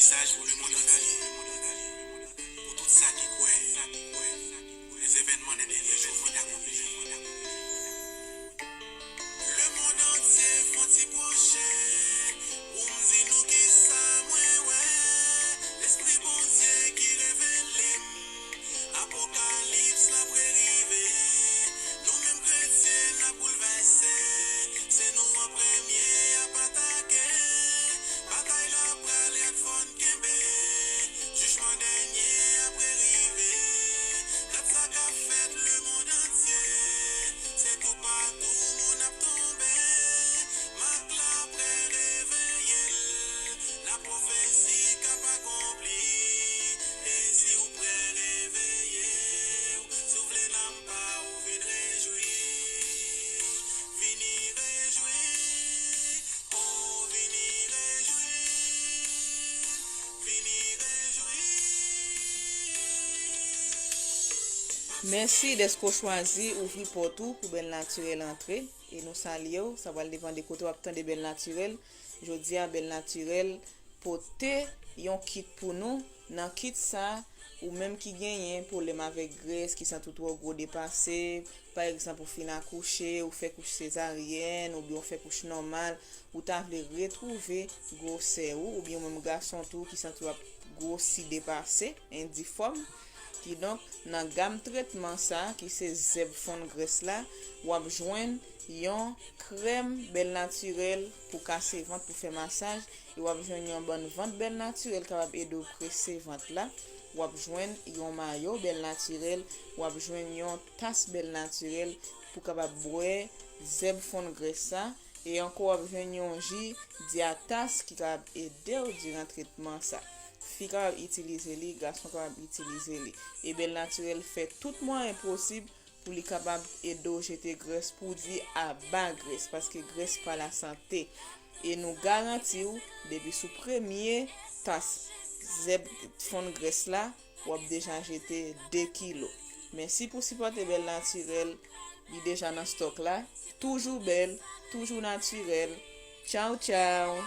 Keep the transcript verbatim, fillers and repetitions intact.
Mesaj pou lemonn antye, pou tout sa ki kwè les événements des derniers jours vont accomplir. Lemonn antye fè yon ti pwoche pou m di nou kisa mwen wè. Lespri Bondye ki revele m. Apokalips la pre rive. Nou menm kretyen n ap boulvèse. Se nou an premye y ap atake. Batay la pral rèd, fò n kenbe. Jijman dènye a pre rive. Gad sa k ap fèt lemonn antye. Se toupatou moun ap tonbe. Mak la pre reveye l. Lapwofesi k ap akonpli. E si w pre reveye w, si w vle nanm pa w vin rejwi. Vini rejwi. Oh, vini rejwi. Vini rejwi. Mèsi dèske w chwazi ouvri pòt ou pou Bèl Natirèl antre. E nou salye w. Sa pral depann de kote w ap tande Bèl Natirèl. Jodi a, Bèl Natirèl pote yon kit pou nou. Nan kit sa, ou menm ki genyen pwoblèm avèk grès, ki santi w twò gwo depase, pa egzanp, ou fin akouche, ou fè kouch sezaryèn, oubyen ou fè kouch nòmal, ou ta vle retwouve gwosè ou, oubyen ou menm gason tou ki santi w ap gwosi depase, endifòm. Kidonk, nan gam tretman sa, ki se zèb fonn grès la, w ap jwenn yon krèm Bèl Natirèl pou kase vant, pou fè masaj, e w ap jwenn yon bann vant Bèl Natirèl kapab ede w prese vant la. W ap jwenn yon mayo Bèl Natirèl, w ap jwenn yon tas Bèl Natirèl pou kapab bwè zèb fonn grès sa, e ankò w ap jwenn yon ji Diatas ki kapab ede w diran tretman sa. Fi kapab itilize li, gason kapab itilize li. E Bèl Natirèl fè tout mwayen posib pou li kapab ede w jete grès, pou di aba grès, paske grès pa lasante. E nou garanti w, depi sou premye tas zèb fonn grès la, w ap deja jete de kilo. Mèsi pou sipòte Bèl Natirèl, li deja nan stòk la. Toujou bèl, toujou natirèl. Tchaw, tchaw!